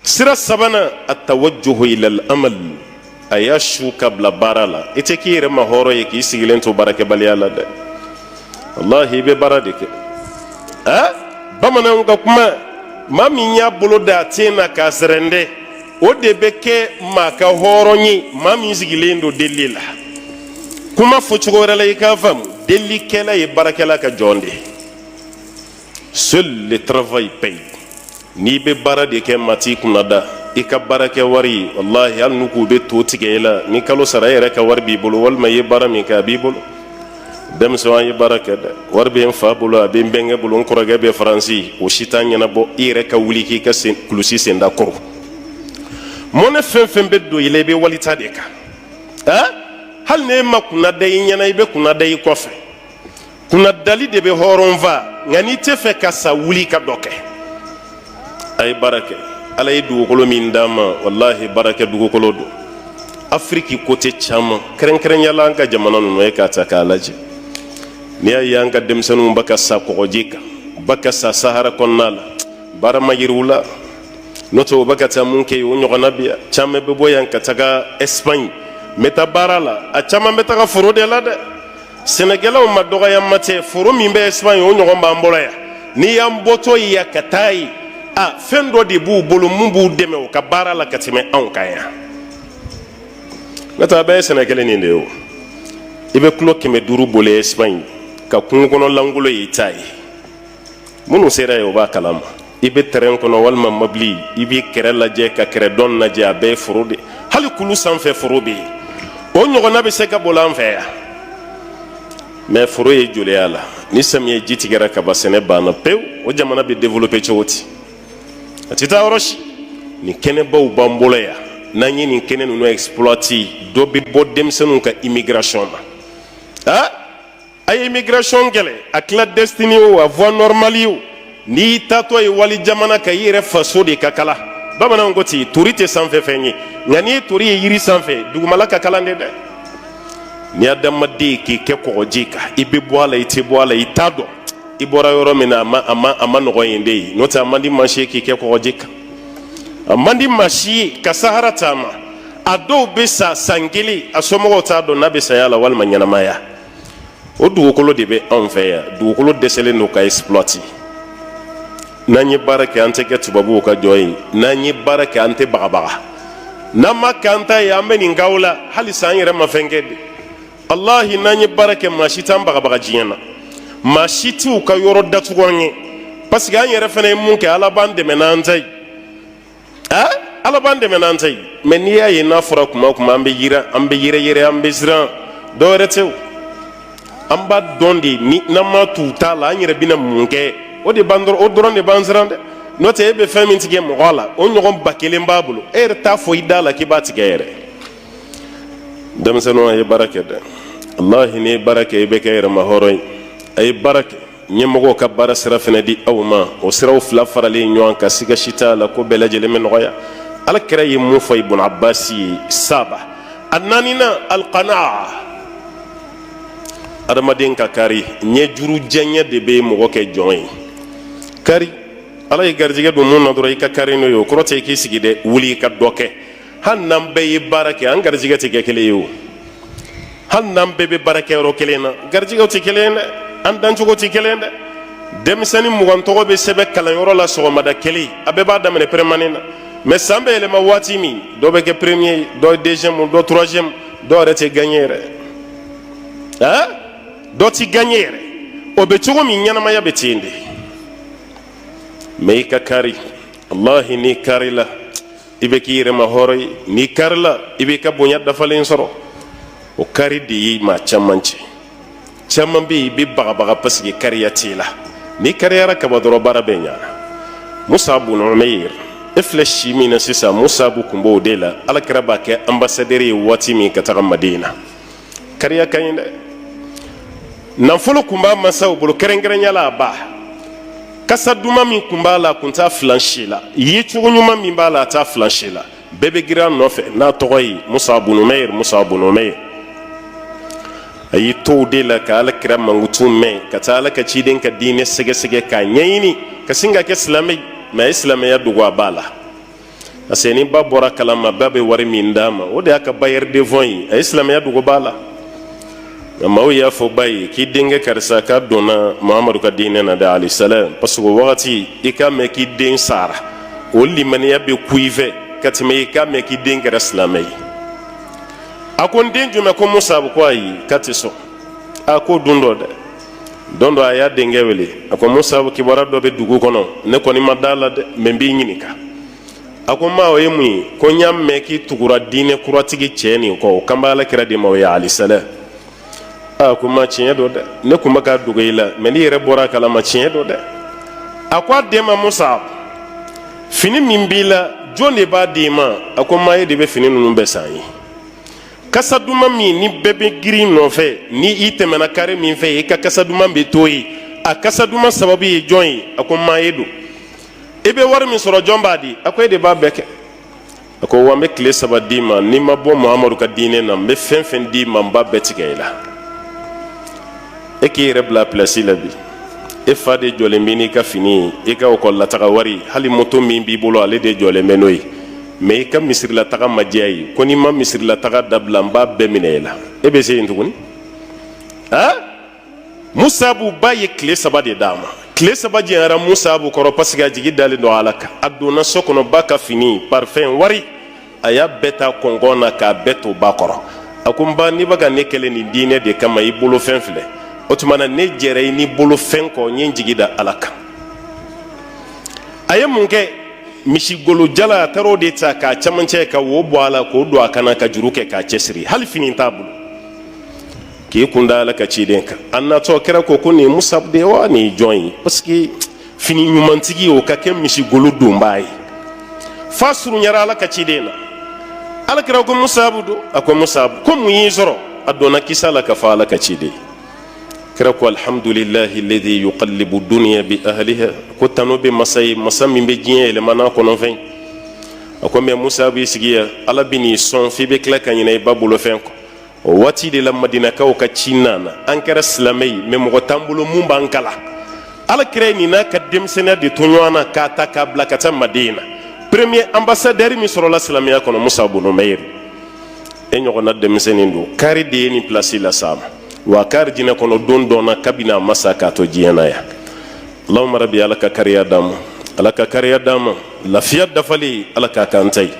Sira sabanan, atawajjuhu ilal amal, a y'a su ka bila baara la. I tɛ k'i yɛrɛ ma hɔrɔn ye k'i sigilen to baarakɛbaliya la dɛ. Walahi, i bɛ baara de kɛ. A bamananw ka kuma, maa min y'a bolo da a ten na k'a sɛrɛndɛ, o de bɛ kɛ maa ka hɔrɔn ye. Maa min sigilen don deli la, kuma fɔ cogo wɛrɛ la, i k'a faamu, delikɛla ye baarakɛla ka jɔn de ye. Seul le travail paye. N'i bɛ baara de kɛ, maa t'i kunna da. I ka baarakɛ wari, walahi, hali n'u k'u bɛ to tigɛ i la, ni kalo sara, e yɛrɛ ka wari b'i bolo, walima i ye baara min kɛ, a b'i bolo. Denmisɛnw, an ye baara kɛ dɛ. Wari bɛ n fa bolo, a bɛ n bɛnkɛ bolo, n kɔrɔkɛ bɛ Faransi, o si t'a ɲɛnabɔ. I yɛrɛ ka wuli k'i ka sen kulusi senda kɔrɔ. Mɔnɛ fɛn fɛn bɛ don i la, i bɛ walita de kan. Hali n'e ma kunna da i ɲɛna, i bɛ kunna da i kɔfɛ. Kunnadali de bɛ hɔrɔn fa. Nka n'i tɛ fɛ ka sa, wuli ka dɔ kɛ. A ye baara kɛ. Ala ye dugukolo min d'an ma, walahi, baara kɛ dugukolo don. Afiriki côté caman, kɛrɛnkɛrɛnya la an ka jamana ninnu ye, k'a ta k'a lajɛ, n'i y'a ye an ka denmisɛnninw bɛ ka sa kɔgɔji kan, u bɛ ka sa Sahara kɔnɔna la, baara ma yir'u la. N'o tɛ, u bɛ ka taa mun kɛ yen, o ɲɔgɔnna bi yan. Caman bɛ bɔ yan ka taga Espagne, n bɛ taa baara la. A caman bɛ taga foro de la dɛ. Sɛnɛkɛlaw ma dɔgɔya ma tɛ. Foro min bɛ Espagne, o ɲɔgɔn b'an bolo yan. N'i y'an bɔtɔ yan ka taa yen, a fɛn dɔ de b'u bolo mun b'u dɛmɛ u ka baara la ka tɛmɛ anw kan yan. N'o tɛ, a bɛɛ ye sɛnɛ kelen nin de ye. O i bɛ kilo 500 boli Espagne ka kungo kɔnɔ lankolon ye, i t'a ye. Minnu sera yen, o b'a kalama. I bɛ tɛrɛn kɔnɔ walima mobili, i b'i kɛrɛ lajɛ ka kɛrɛ dɔn lajɛ, a bɛɛ ye foro de. Hali kulu sanfɛ foro bɛ yen. O ɲɔgɔnna bɛ se ka boli an fɛ yan, mais foro ye joliya la. Ni samiyɛ ji tigɛra ka ban, sɛnɛ banna pewu. O jamana bɛ développer cogo di? A tɛ taa yɔrɔ si. Nin kɛnɛbaw b'an bolo yan. N'an ye nin kɛnɛ ninnu exploiter, dɔ bɛ bɔ denmisɛnninw ka immigration na. A ye immigration kɛlɛ, a clandestine o, a voie normale o, n'i taatɔ ye wali jamana kan, i yɛrɛ faso de ka kala. Bamananw ko ten, tori tɛ sanfɛ fɛn ye, nka n'i ye tori ye yiri sanfɛ, dugumala ka kalan de dɛ. Ni adamaden k'i kɛ kɔgɔji kan, i bɛ bɔ a la, i tɛ bɔ a la, i t'a dɔn i bɔra yɔrɔ min na. A ma nɔgɔn yen de ye. N'o tɛ, a man di maa si ye k'i kɛ kɔgɔji kan, a man di maa si ye ka Sahara taama. A dɔw bɛ sa san kelen, a somɔgɔw t'a dɔn n'a bɛ saya la walima ɲɛnamaya. O dugukolo de bɛ anw fɛ yan. Dugukolo dɛsɛlen don ka exploiter. N'an ye baara kɛ, an tɛ kɛ tubabuw ka jɔn ye. N'an ye baara kɛ, an tɛ bagabaga. N'an ma k'an ta ye, an bɛ nin k'aw la halisa, an yɛrɛ ma fɛn kɛ de. Walahi, n'an ye baara kɛ, maa si t'an bagabaga diɲɛ na, maa si t'u ka yɔrɔ datugu an ye, parce que an yɛrɛ fana ye mun kɛ, Ala b'an dɛmɛ n'an ta ye. Ala b'an dɛmɛ n'an ta ye. Mais n'i y'a ye n'a fɔra kuma o kuma, an bɛ yira, an bɛ yɛrɛ yɛrɛ, an bɛ siran, dɔwɛrɛ tɛ o. An b'a dɔn de ni n'an ma t'u ta la, an yɛrɛ bɛna mun kɛ? O de b'an dɔrɔn, o dɔrɔn de b'an siran dɛ. N'o tɛ, e bɛ fɛn min tigɛ mɔgɔ la, o ɲɔgɔn 1000 b'a bolo, e yɛrɛ t'a fɔ i da la k'i b'a tigɛ yɛrɛ. Denmisɛnninw, a ye baara kɛ dɛ. Walahi, n'i ye baara kɛ, i bɛ kɛ yɛrɛma hɔrɔn ye. A ye baara kɛ. Ɲɛmɔgɔw ka baara sira fana di aw ma. O siraw fila faralen ɲɔgɔn kan, siga si t'a la ko bɛɛ lajɛlen bɛ nɔgɔya. Ala kira ye mun fɔ Ibn Abbas ye? Saba. A naaninan, alqanaa, adamaden ka kari. Ɲɛjuru jɛɲɛ de bɛ mɔgɔ kɛ jɔn ye. Kari, Ala ye garijɛgɛ don mun na dɔrɔn, i ka kari n'o ye. O kɔrɔ tɛ i k'i sigi dɛ, wuli i ka dɔ kɛ. Hali n'an bɛɛ ye baara kɛ, an garijɛgɛ tɛ kɛ kelen ye o. Hali n'an bɛɛ bɛ baara kɛ yɔrɔ kelen na, garijɛgɛw tɛ kelen ye dɛ, an dancogo tɛ kelen ye dɛ. Denmisɛnnin 20 tɔgɔ bɛ sɛbɛn kalanyɔrɔ la sɔgɔmada kelen, a bɛɛ b'a daminɛ première année na, mais san bɛ yɛlɛma waati min, dɔ bɛ kɛ premier ye, dɔ ye deuxième, dɔ troisième, dɔw yɛrɛ tɛ gagner yɛrɛ. Dɔ tɛ gagner yɛrɛ. O bɛ cogo min, ɲɛnamaya bɛ ten de. Mais i ka kari, walahi, n'i karila, i bɛ k'i yɛrɛ ma hɔrɔn ye. N'i karila, i b'i ka bonya dafalen sɔrɔ. O kari de ye maa caman cɛ. Caman bɛ yen, i bɛ bagabaga parce que kariya t'i la. N'i kariyara kaba dɔrɔn, baara bɛ ɲa. Musa bun Umayr, e filɛ si min na sisan, Musabu kun b'o de la. Ala kira b'a kɛ ambassadeur ye waati min ka taga Madina. Kariya ka ɲi dɛ. Nafolo kun b'a masaw bolo, kɛrɛnkɛrɛnya la a ba. Kasa duman min kun b'a la, a kun t'a filan si la. Yecogo ɲuman min b'a la, a t'a filan si la. Bɛɛ bɛ girin a nɔfɛ n'a tɔgɔ ye Musa bun Umayr, Musa bun Umayr. A y'i to o de la ka Ala kira mankutu mɛn, ka taa Ala ka ciden ka diinɛ sɛgɛsɛgɛ k'a ɲɛɲini, ka sin ka kɛ silamɛ. Mais a ye silamɛya dogo a ba la. Parce que ni ba bɔra kalama, ba bɛ wari min d'a ma, o de y'a ka bailleur de fonds ye. A ye silamɛya dogo ba la, nka maaw y'a fɔ ba ye k'i denkɛ karisa k'a donna Muhamadu ka diinɛ na dɛ, alayhi salam. Parce que o wagati, i k'a mɛn k'i den sara, o limaniya bɛ ku i fɛ ka tɛmɛ i k'a mɛn k'i den kɛra silamɛ ye. A ko n den jumɛn? Ko Musabu. Ko ayi, k'a tɛ sɔn. A ko dun dɔ dɛ, don dɔ a y'a denkɛ wele, a ko Musabu, kibaruya dɔ bɛ dugu kɔnɔ, ne kɔni ma da la dɛ, mɛ n b'i ɲininka. A ko ma, o ye mun ye? Ko n y'a mɛn k'i tugura diinɛ kuratigi cɛ nin kɔ, o kan bɛ ala kira de ma, o ye alisala. A ko ma, tiɲɛ don dɛ, ne tun bɛ k'a dogo i la, mɛ n'i yɛrɛ bɔra a kalama, tiɲɛ don dɛ. A ko a den ma, Musa, fini min b'i la, jɔn de b'a di i ma? A ko ma, e de bɛ fini ninnu bɛɛ san ye. Kasa duman min ni bɛɛ bɛ girin nɔfɛ, ni i tɛmɛna kare min fɛ, i ka kasa duman bɛ to yen, a kasa duman sababu ye jɔn ye? A ko ma, e don. I bɛ wari min sɔrɔ, jɔn b'a di? A ko e de b'a bɛɛ kɛ. A ko wa, n bɛ tile 3 d'i ma, n'i ma bɔ Muhamadu ka diinɛ na, n bɛ fɛn fɛn d'i ma, n b'a bɛɛ tigɛ i la. E k'i yɛrɛ bila pilasi la bi, e fa de jɔlen bɛ n'i ka fini ye, i ka ekɔli wari, hali moto min b'i bolo, ale de jɔlen bɛ n'o ye. Mɛ i ka misirilataga ma diya ye, ko n'i ma misirilataga dabila, n b'a bɛɛ minɛ e la, e bɛ se yen tuguni? A Musabu ba ye tile 3 de d'a ma. Tile 3 jɛyara Musabu kɔrɔ, parce que a jigi dalen don ala kan. A donna so kɔnɔ, ba ka fini, parfum, wari, a y'a bɛɛ ta kɔnkɔn na k'a bɛɛ to ba kɔrɔ. A ko n ba, n'i bɛ ka ne kɛlɛ nin diinɛ de kama, i bolofɛn filɛ. O tuma na, ne jɛra i ni bolofɛn kɔ, n ye n jigi da ala kan. A ye mun kɛ? Misigolo jala, a taara o de ta k'a camancɛ ka wo bɔ a la, k'o don a kana, ka juru kɛ k'a cɛsiri. Hali fini t'a bolo, k'i kun da ala ka ciden kan. A natɔ, kɛra ko ko nin ye Musabu de ye wa, nin ye jɔn ye? Parce que fini ɲumantigi, o ka kɛ misigolo donbaa ye. Fa surunyara ala ka ciden na. Ala kira ko Musabu don? A ko Musabu. Ko mun y'i sɔrɔ? A donna kisa la ka fɔ ala ka ciden. Kira ko alhamdulillahi alladhi yuqallibu dunya bi ahliha. Ko tanu bɛ masa ye, masa min bɛ diɲɛ yɛlɛma n'a kɔnɔfɛn. A ko mɛ Musa b'i sigi yan, ala bɛ n'i sɔn f'i bɛ tila ka ɲinɛ i ba bolofɛn kɔ. O waati de la, Madinakaw ka ci nana, an kɛra silamɛ ye, mɛ mɔgɔ t'an bolo mun b'an kala. Ala kira ye nin n'a ka denmisɛnninya de to ɲɔgɔn na k'a ta k'a bila ka taa Madina. Premier ambassadeur min sɔrɔla silamɛya kɔnɔ, Musa bunu Umayiri, e ɲɔgɔnna denmisɛnnin don. Kari de ye nin pilasi la s'a ma wa, kari jinɛ kɔnɔ don dɔnna kabini a ma sa k'a to diɲɛ na yan. Allahumma rabbi, ala ka kariya d'an ma, ala ka kariya d'an ma, lafiya dafalen, ala k'a k'an ta ye.